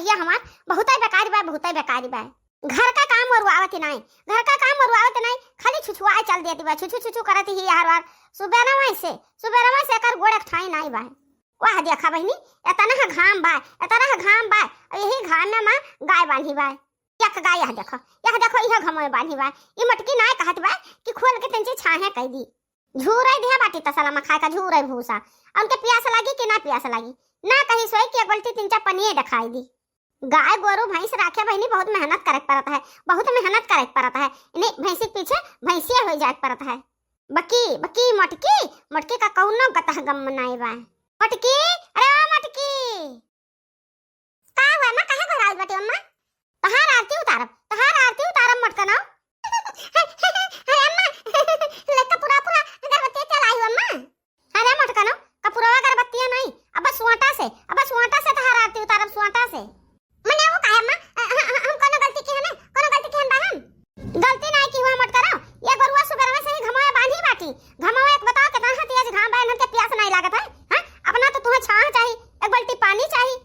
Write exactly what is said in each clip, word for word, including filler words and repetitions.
ये हमार बहुतै बेकारी बा, बहुतै बेकारी बा। घर का काम वरुआवत ही नाई, घर का काम वरुआवत नाई, खाली छुछुआए चल देती बा, छुछु छुछु करत ही हर बार। सुबेरवा से, सुबेरवा से एकर गोड़ एक ठाई नाई बा। वाह देखा बहिनी, एतना ह घाम बा, एतना ह घाम बा, अउ यही घाम में माँ गाय बान्ही बा। एक गाय यह देखो, यह देखो, यह घाम में बान्ही बा। ई मोटकी नाई कहत बा कि खोल के तंची छाहे कई दी। झूरे दिहा बाटी तसला में खाए का, झूरे भूसा। उनके प्यास लागी कि ना प्यास लागी? ना कही सोई कि एक बाल्टी तीन चार पनिये देखाई दी। गाय गोरू भैंस राखे बहिनी बहुत मेहनत करे के परत है, बहुत मेहनत करे के परत है। इन्हें भैंसी के पीछे भैंसिया हो जाए के परत है। बकी, बकी मोटकी, मोटकी का कौनो गतह गम नाई बा। मोटकी, अरे ओ मोटकी। का हुआ अम्मा, काहे घबरावत बाटी अम्मा? तहार आरती उतारब, तहार आरती उतारब मोटकनो। अरे अम्मा, ले कपूरा पूरा अगरबत्ती चलाई हो अम्मा। अरे मोटकनो, कपूरवा अगरबत्तिया नहीं, अब सोटा से, अब सोटा से तहार आरती उतारब, सोटा से। मने वो काहे अम्मा? अ, अ, अ, हम कोनो गलती की हमें, कोनो गलती की हम बा हम? गलती नहीं की हुआ मोटकनो, ये गोरुआ सुबेरवे से ही घमवा बांधी बाटी। घमवा एक बताओ कितना तेज घाम बा, इन्हन के प्यास नहीं लागत है, हाँ? अपना तो तुम्हें छाह चाही, एक बाल्टी पानी चाही।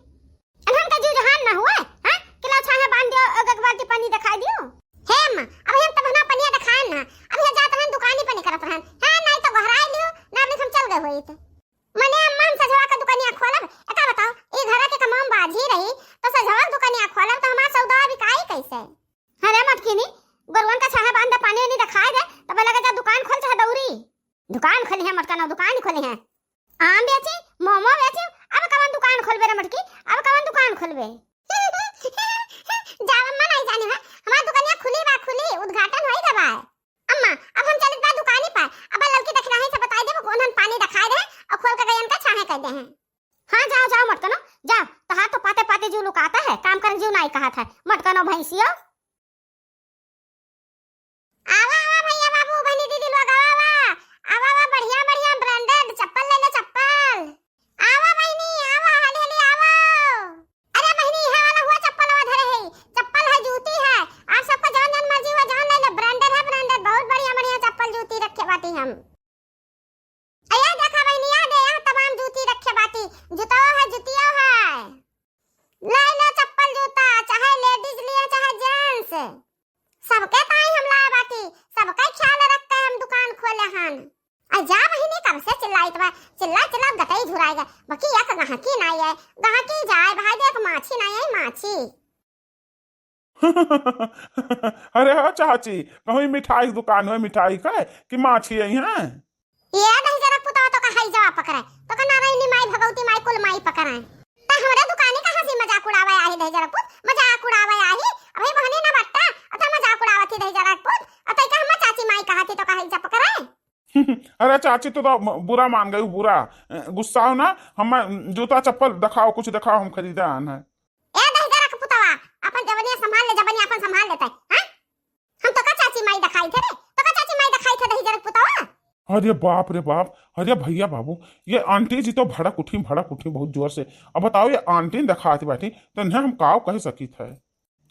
इन्हन का जीव जहान ना हुए, हाँ? कि ला छाहे बांध दियो, एक, एक बाल्टी पानी दिखाई दियो। हे अम्मा, अब हम तब ना पनिया दिखाए ना, अब ये जात रहन दुकानी पे निकलत रहन, हाँ? नहीं तो घहराए लियो, ना अभी हम चल गए होई तो। मने अम्मा हम सजवा का दुकानिया खोलब, एका बताओ, ई घरा के कमाम बाझी रही, तो सजवा का दुकानिया खोलब तो हमार सौदा बिकाई कैसे? अरे मटकिनी, गोरुअन का छाहे बांध दे, पानी उनी दिखाए दे, तब लगे जा दुकान खोल चाहे दौरी। दुकान खोली है मटकनो, दुकान खोली है। आम बेची, मोमो बेची, अब कवन दुकान खोलबे रे मटकी, अब कवन दुकान खोलबे? जाव अम्मा, नहीं जानी है, हमार दुकानिया खुली बा, खुली, उद्घाटन होई गवा है। अम्मा, अब हम चलत बा दुकानी पर, अब लड़की दखिनाही से बताई देबो, कौन हम पानी दिखाए दे और खोल के गयन का छाहे कर दे हैं। हाँ, जाओ, जाओ मटकनो, जाओ, तहार तो पाते पाते जीव लुकाता है, काम कर जीव नाई कहा था, मटकनो भैंसियो। आवा, आवा भैया बाबू, बहनी दीदी लोग, आवा, आवा, आवा, आवा, बढ़िया, बढ़िया branded चप्पल ले लो, चप्पल। आवा बहनी, आवा, हाली, हाली, आवा। अरे बहनी, यह वाला हुआ चप्पल हुआ धरे है, चप्पल है, जूती है, आप सबका जौन, जौन मर्जी हुआ, जौन ले लो, branded है, branded, बहुत बढ़िया, बढ़िया चप्पल जूती रखे बाटी हम। अरे देखा बहनी, यहाँ दे, यहाँ तमाम जूती रखे बाटी, जूतवा है, जुतिया है। ले लो चप्पल जूता, चाहे ladies लिया, चाहे gents, सबके ताई हम लाए बाटी, सबके ख्याल रख के हम दुकान खोले हन। आ जा बहिनी, कब से चिल्लाइत बा, चिल्ला चिल्ला गटई झुराए गए, बाकी एक गहकी नाई है, गहकी जाए भाई देख माछी नाई है, माछी। अरे हो चाची, कहूँ मिठाई के दुकान में मिठाई का कि माछी आई हैं? ये दहिजरा पुतवा तो का हैजा पकड़े, तो का नारायणी माई, भगवती माई, कुल माई पकड़े। त हमरे दुकानी का हंसी मजाक उड़ावे आही दहिजरा पुत, मजाक उड़ावे आही। अभी बहनी ना बट्टा, अथा मजाक उड़ावत ही दहिजरा पुत, अतई का हम चाची माई कहा थी तो का हैजा पकड़े। अरे चाची, तू तो म-, बुरा मान गई, बुरा। अ, गुस्सा हो ना, हम जूता चप्पल दिखाओ, कुछ दिखाओ, हम खरीदे आन है। ए दहिजरा के पुतवा, अपन जवनिया संभाल ले, जवनिया अपन संभाल लेते, हैं? हम तो का चाची माई दिखाई थे रे, तो का चाची माई दिखाई थे दहिजरा के पुतवा? अरे बाप रे बाप, अरे भैया बाबू, ये आंटी जी तो भड़क उठी, भड़क उठी बहुत जोर से। अब बताओ, ये आंटी दिखाती बैठी, तो इन्हें हम काव कह सकी थे?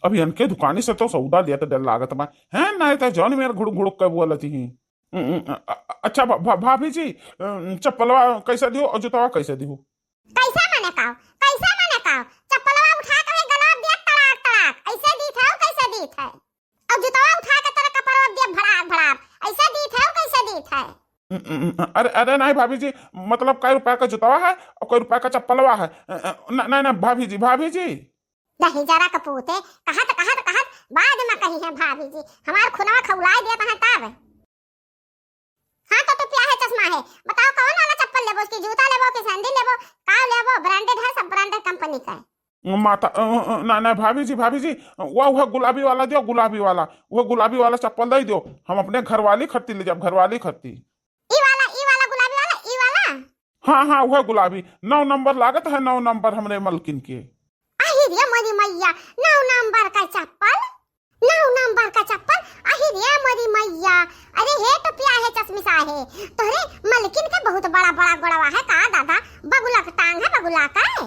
अब इनके दुकानी से तो सौदा लिया तो डर लागत बा, हैं? नहीं तो जौन मेर घुड़ुक घुड़ुक के बोलती ही। उम, उम, अ-, अ-, अच्छा भा-, भा-, भाभी जी, अम, चप्पलवा कैसे दियो और जूतवा कैसे दियो? कैसे माने काव? कैसे माने काव? चप्पलवा उठा के है गलवा दिया तड़ाक तड़ाक, ऐसे दीत है, कैसे दीत है? और जूतवा उठा के तेरे कपड़वा दिया भड़ाक भड़ाक, ऐसे दीत है, कैसे दीत है? उम, उम, उम, अरे, अरे नहीं भाभी जी, मतलब कई रुपया का जूतवा है और कई रुपया का चप्पलवा है। अ, अ, न-, नहीं, नहीं भाभी जी, भाभी जी। दहिजरा कपूते, कहत, कहत, कहत बाद में कही है भाभी जी, हमार खुनवा खौलाए देत है तब। हाँ तो टोपिया है, चश्मा है, बताओ कौन वाला चप्पल लेबो, उसकी जूता लेबो कि सैंडल लेबो, का लेबो, branded है, सब branded company का है। माता, अ, अ, अ, ना, ना, भाभी जी, भाभी जी, वह, वह गुलाबी वाला दियो, गुलाबी वाला, वह गुलाबी वाला चप्पल दे दियो, हम अपने घरवाली खरती ले जाब, घरवाली खरती। ई वाला, ई वाला गुलाबी वाला, ई वाला? हाँ, हाँ, वह गुलाबी, नौ नंबर लागत है, नौ नंबर हमरे मलकिन के। आही रे मोरी मैया, नौ नंबर का चप्पल, नौ नंबर का चप्पल, आही रे मोरी मैया। अरे हे टोपिया है, चश्मिसा है, तोहरे मलकिन के बहुत बड़ा बड़ा गोड़वा है का दादा, बगुला का टांग है, बगुला का है।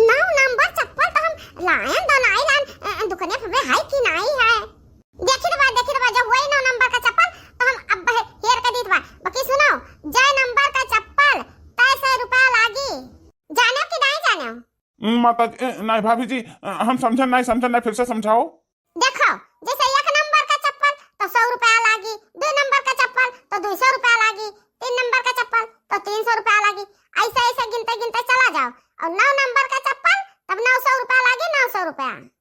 नौ नंबर चप्पल तो हम लायन दो नाई लान, अ, दुकने पे है कि नाई है। देखी तो बा, देखी तो बा, जब वही नौ नंबर का चप्पल तो हम अब हे-, हेर के दीत बा। बाकी सुनो, जय नंबर का चप्पल तय सौ रुपया लागी। जानो कि नाई जानो? उम, माता जी, ए, नाहीं भाभी जी, अ, हम समझन नाहीं, समझन नाहीं, फिर से समझाओ। देखो, जैसे एक नंबर का चप्पल तो सौ रुपया लागी, दुइ नंबर का चप्पल तो दुइ सौ रुपया लागी, तीन नंबर का चप्पल तो तीन सौ रुपया लागी। ऐसे ऐसे गिनते गिनते चला जाओ, और नौ नंबर का चप्पल तब नौ सौ रुपया लागी, नौ सौ रुपया।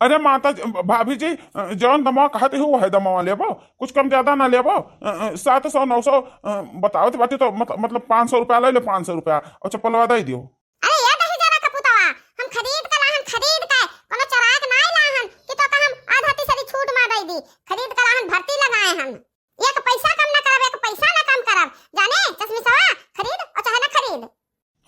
अरे माता जी, भाभी जी, अ, जौन दमवा कहत हो, वह दमवा लेबो, कुछ कम ज्यादा ना लेबो। अ, अ, सात सौ, नौ सौ, अ, बतावत बाटी तो मत-, मतलब पाँच सौ रुपया ले लो, पाँच सौ रुपया, और चप्पलवा दे दियो। अरे ये दही जरा का पुतवा, हम खरीद के लाहन, खरीद के, कोनो चोराए के नाई लाहन कि तो का हम आधा तीसरी छूट में दे दी। खरीद के लाहन, भर्ती लगाए हन। एक पैसा कम ना करब, एक पैसा ना कम करब, जाने चश्मिशवा, खरीद और चाहे ना खरीद।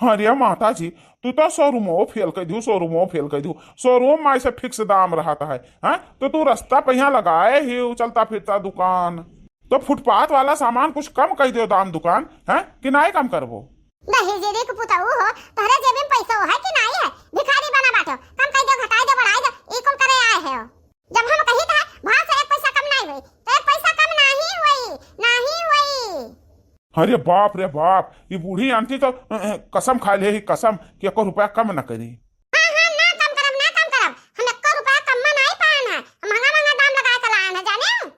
अरे माता जी, तू तो शोरूमो फेल कर दू, शोरूमो फेल कर दू। शोरूम में ऐसे फिक्स दाम रहत है, हैं? तो तू रास्ता पे यहाँ लगाए ही उ चलता फिरता दुकान, तो फुटपाथ वाला सामान कुछ कम कर दो दाम दुकान, हैं? कि नाई कम करबो? दहेजरे के पुतऊ हो, तोहरे जेबे में पैसा है कि नाई है? भिखारी बना बाटो, कम कर दो, घटाई दो, बढ़ाई दो, ई कुल करे आए हो। जब हम कही था, भाव से एक पैसा कम नाई होई, तो एक पैसा कम नाई होई, नाई होई। अरे बाप रे बाप, ये बूढ़ी आंटी तो, अ, अ, कसम खा ले ही कसम कि एको रुपया कम न करी। हाँ, हाँ, ना कम करब, ना कम करब, हम एको रुपया कम में नाई पाएन है, हम महंगा महंगा दाम लगा के लाएन है, जाने?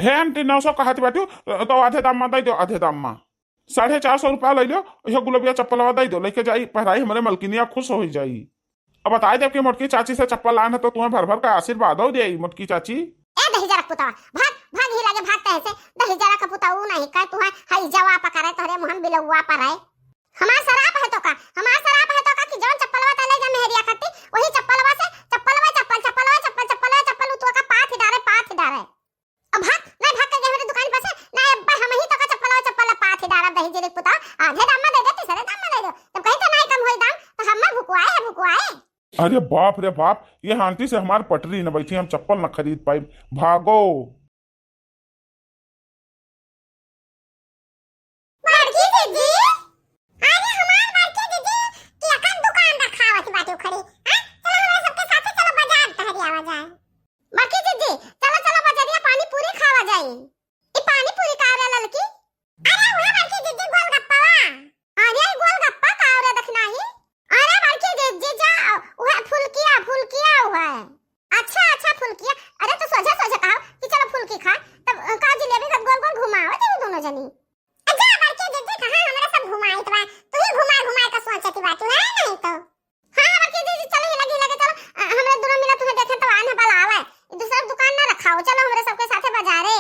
हे आंटी, नौ सौ कहत बाटू, तो आधे दाम में दे दो, आधे दाम में। साढ़े चार सौ रुपया ले लो, यह गुलबिया चप्पलवा दे दो, लेके जाई, पहराई, हमरे मलकिनिया खुश हो जाई। अब बताई देब कि मोटकी चाची से चप्पल लान है तो तुम्हें भर भर का आशीर्वाद हो दे मोटकी चाची। ए दहिजरा पुतवा, भाग, भाग ही लगे, भाग कहे से। दहिजरा का पुतऊ नहीं कहे तुम्हें हई जवा पकड़े तोहरे मुहम बिलौवा पर है। हमार शराब है तो का, हमार शराब है तो का कि जौन चप्पलवा तले जा मेहरिया खत्ती, वही चप्पलवा से, चप्पलवा चप्पल, चप्पलवा चप्पल, चप्पलवा चप्पल, उ तो का पाथ डारे, पाथ डारे। अब भाग, नहीं भाग के हमरे दुकान पर से, नहीं अब्बा हम ही तो का चप्पलवा चप्पल पाथ डारब दहिजरे पुतवा, आधे दाम में दे दे, तीसरे दाम में दे दो। जब कहीं तो नहीं कम होई दाम, तो हम भुकुआए है, भुकुआए। अरे बाप रे बाप, ये आंटी से हमार पटरी न बैठी, हम चप्पल न खरीद पाई। भागो। बड़की दीदी, अरे हमार बड़की दीदी, केकर दुकान रखावत बाटे खड़ी? हाँ? चलो हमरे सबके साथे चलो बाजार टहरी आवा जाए। बड़की दीदी, चलो चलो बजरिया पानी पूरी खावा जाई। ई पानी पूरी का रे ललकी? अरे उहे बड़की दीदी गोलगप्पा वा। अरे ई गोलगप्पा का रे दखिनाही? अरे बड़की दीदी जा, उहे फुलकिया, फुलकिया उहे। अच्छा अच्छा फुलकिया, अरे तो सोझे सोझे कहो कि चलो फुलकी खा, तब अ, का जिलेबी का गोल गोल घुमावत है दोनों जनी। अच्छा बड़की दीदी कहाँ हमरा सब घुमाइत बा, तू ही घुमा घुमा के सोचती बाटू है नहीं तो। हाँ बड़की दीदी चलो ही लगी लगे चलो, अ, हमरा दोनों मिला तुम्हें देखे तो आने वाला आवे, दूसरा दुकान ना रखाओ, चलो हमरे सबके साथे बाजारे।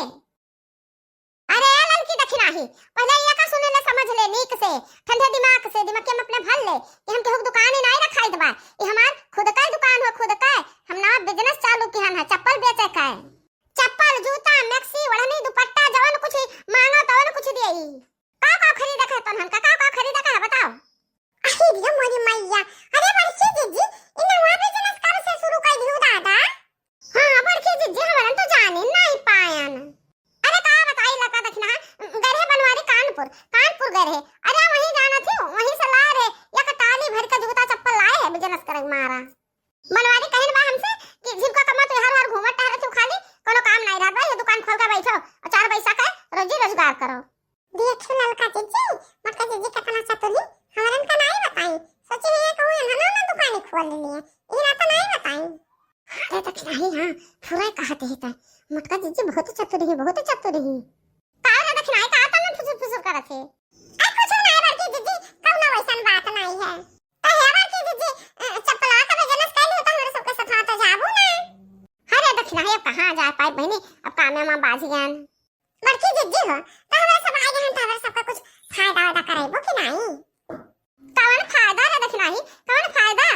अरे ए ललकी दखिनाही, पहले ये का सुने ले समझ ले नीक से, ठंडे दिमाग से, दिमाग के में अपने भर ले कि हम केहू के दुकान ही नहीं रखाइत बा, ये हमार खुद का ही दुकान हो, खुद का। हम नवा बिजनेस चालू किहन है, चप्पल बेचे का है। चप्पल, जूता, मैक्सी, ओढ़नी, दुपट्टा, जवन कुछ मांगो तवन कुछ देई। का का खरीदे का है तोहन का, का का खरीदे का है बताओ। अरे रे मोरी मैया, अरे बड़की जीजी, ई नवा बिजनेस कब से शुरू कर दियो दादा? हाँ बड़की जीजी, हमरन तो जाने नहीं पायन। अरे का बताई लका दखिना, गए रहे बनवारी कानपुर, कानपुर गए रहे। अरे वहीं जाना थी, वहीं से लाए रहे, एक टाली भर के जूता चप्पल लाए है बिजनेस करे मारा। बनवारी कहिन बा हमसे कि झिमका कमा तो हर हर घूमत टहरत हो खाली, कोनो काम नहीं रहत बा, ये दुकान खोल के बैठो और चार पैसा के रोजी रोजगार करो। देखियो ललका जीजी, मोटका जीजी कितना चतुर ही, हमरन का नहीं बताई। सोची है कहूँ इन्होंने ना दुकान ही खोल लिए, ये ना तो नहीं बताई। अरे तो नहीं हाँ, फुराई कहते ही तो, मोटका जीजी बहुत चतुर ही, बहुत चतुर ही। का रे दखिनाही, का तने फुसुर फुसुर करत है? आ कुछ नहीं बड़की जीजी, कौनो वैसन बात नहीं है। तो हे बड़की जीजी, अ, चप्पला का बिजनेस कर लियो तो हमरे सबके साथ तो जाबू ना। अरे दखिनाही, अब कहाँ जा पाए बहनी, अब कामे में बाझ गयन। बड़की जीजी हो, तो हमरे सब आए हैं तो हमरे सबका कुछ फायदा वायदा करेबो कि नहीं? कौन फायदा रे दखिनाही, कौन फायदा?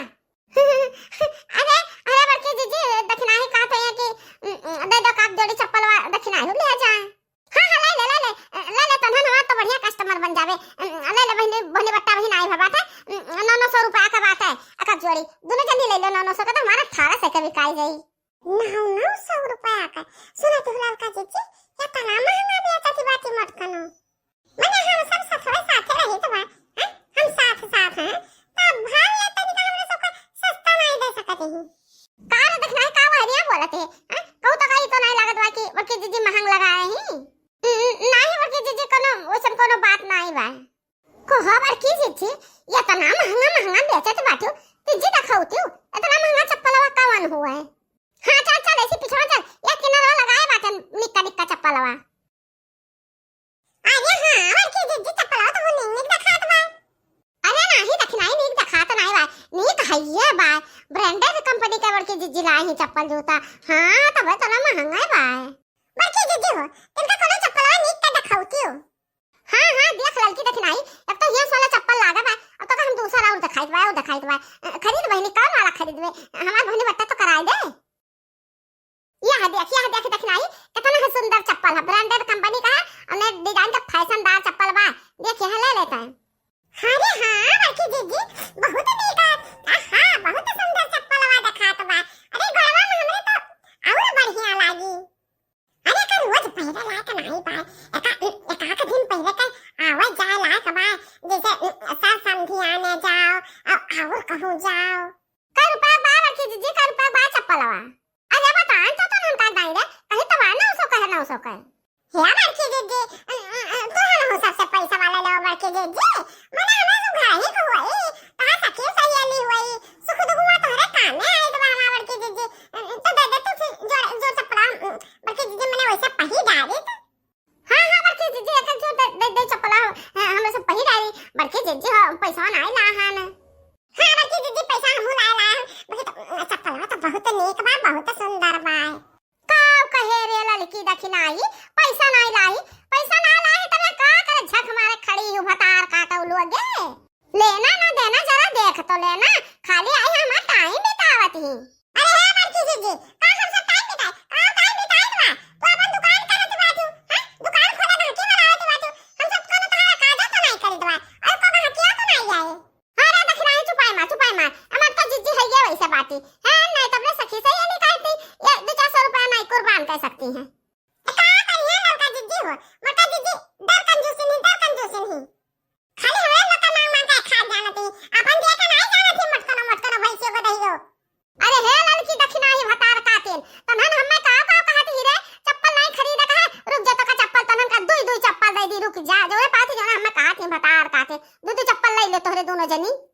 अरे अरे बड़की जीजी, दखिनाही कहते हैं कि, उम, उम, दे दो का जोड़ी चप्पल वा दखिनाही ले जाए। हाँ हाँ ले ले ले ले, ले ले तनहन हमार तो बढ़िया कस्टमर बन जावे। उम, ले ले बहनी, बहनी बट्टा बहन आई है बात है, उम, नौ नौ सौ रुपया का बात है, एक जोड़ी दोनों जनी ले लो नौ नौ सौ का, तो हमारा अठारह सौ का बिकाई जाई। नौ नौ सौ रुपया का। सुना तू ललका जीजी, ये तना महंगा बेचती बाटी मत कनो। मने हम सब सथवे साथे रही तो बा, हैं? हम साथ साथ हैं, तो भाव ये तनी का हमरे सबका सस्ता नहीं दे सकते हैं। का रे दखिनाही, का वहरिया बोलत है, हैं? कहू तो कही तो नहीं लागत बा कि बड़की जीजी महंग लगाए ही। उम, नहीं बड़की जीजी, कोनो वैसन कोनो बात नहीं बा। कहो बड़की जीजी, ये तना महंगा महंगा बेचत बाटू, जिज्जी देखउतिउ, इतना महंगा चप्पलवा कवन हुआ है? हाँ, चल, चल, ऐसी पिछवा चल, एक किनारवा लगाए बाटे निक्का निक्का चप्पलवा। अरे हाँ, बड़की जिज्जी, चप्पलवा तो नीक नीक देखात बा। अरे नाही दखिनाई, नीक देखात नाही बा, नीक हइये बा, branded company के बड़की जिज्जी लाई ही चप्पल जूता। हाँ, तबे तो ना महंगा बा। बड़की जिज्जी हो, तिनका कोनो चप्पलवा नीक के देखउतिउ। हाँ, हाँ, देख ललकी दखिनाई, एक तो ये वाला चप्पल लागा बा, अब तो हम दूसरा और देखाइत बा, और देखाइत बा। अ, खरीद बहिनी, कौन वाला खरीदबे? हमार बहिनी बट्टा तो कराई दे। यह देख, यह देख दखिनाई, कितना है सुंदर चप्पल है, branded company का है, अने design का फैशनदार चप्पल बा। देख, यहाँ ले लेता है। अरे हाँ, बड़की जिज्जी, बहुत नीक है। आहा, बहुत सुंदर चप्पलवा देखात बा। अरे, गोड़वा में हमरे तो और बढ़िया लागी। अरे, का रोज पहिरे लायक नाही बा। एका, एकाक दिन पहिरे के आवे जाए लायक बा। जैसे, उम, सर समधी आने जाओ, अ-, और कहूँ जाओ। कै रुपया बा बड़की जिज्जी, कै रुपया बा चप्पलवा? अरे बताएं तो, तो हम का दाई रे, कहीं तो बा नौ सौ कहे, नौ सौ कहे। हे बड़की जिज्जी, अ, अ, अ, तू हम हो सबसे पैसा वाला लो बड़की जिज्जी, मने हमें तो घर ही को हुई, कहाँ सखी सहेली हुई, सुख दुख में तोहरे कामे आई तो हमार बड़की जिज्जी, अ, तो दे दे तू फिर जो, जो चप्पला, अ, बड़की जिज्जी मने वैसे पही डाली तो। हाँ, हाँ, बड़की जिज्जी, एक जो दे, दे, दे चप्पला, हाँ, हम सब पही डाली, बड़की जिज्जी हो, पैसा ना आई ला, हाँ ना। हाँ, बड़की जिज्जी, पैसा हमहू लाए लाए हन। वही तो, चप्पलवा तो बहुत नीक बा, बहुत सुंदर बा। का कहे रे ललकी दखिनाई, पैसा नाई लाई, पैसा ना लाई तबे का करे झक मारे खड़ी हूँ भतार काटउ लोगे। लेना ना देना जरा देख तो लेना, खाली आई हमार time बितावत ही। अरे हे बड़की जिज्जी, का हम सब time बिताई, का time बिताई बा? तू अपन दुकान करत बाटू, हैं? दुकान खोले बाकी बनावत बाटू, हम सब कोनो तोहरा काजो तो नाई करित बा, और कोनो हकिया तो नाई आए। अरे दखिनाई, चुपाई मार, चुपाई मार। हमार तो जिज्जी है ये वैसे बाटी। हैं, नहीं तो अपने सखी से ये नहीं कहती, ये दो चार सौ रुपया नहीं कुर्बान कर सकती हैं। तो का करिए ललका जिज्जी हो, मोटा जिज्जी डर कंजूसिन ही, डर कंजूसिन ही। खाली हमें मोटा मांग मांग के खा जानती, अपन दिया का नहीं जानती, मोटकनो, मोटकनो भैंसियों को दहियो। अरे हे ललकी दखिनाई भतार कातिन, तनहन हम्मे का का कहत ही रे, चप्पल नहीं खरीदे का है, रुक जा तो का चप्पल तनहन का दुई दुई चप्पल दे दी, रुक जा, जो रे पाती जो ना हम्मे कहत ही भतार कातिन, दुई दुई चप्पल ले ले तोहरे दोनों जनी।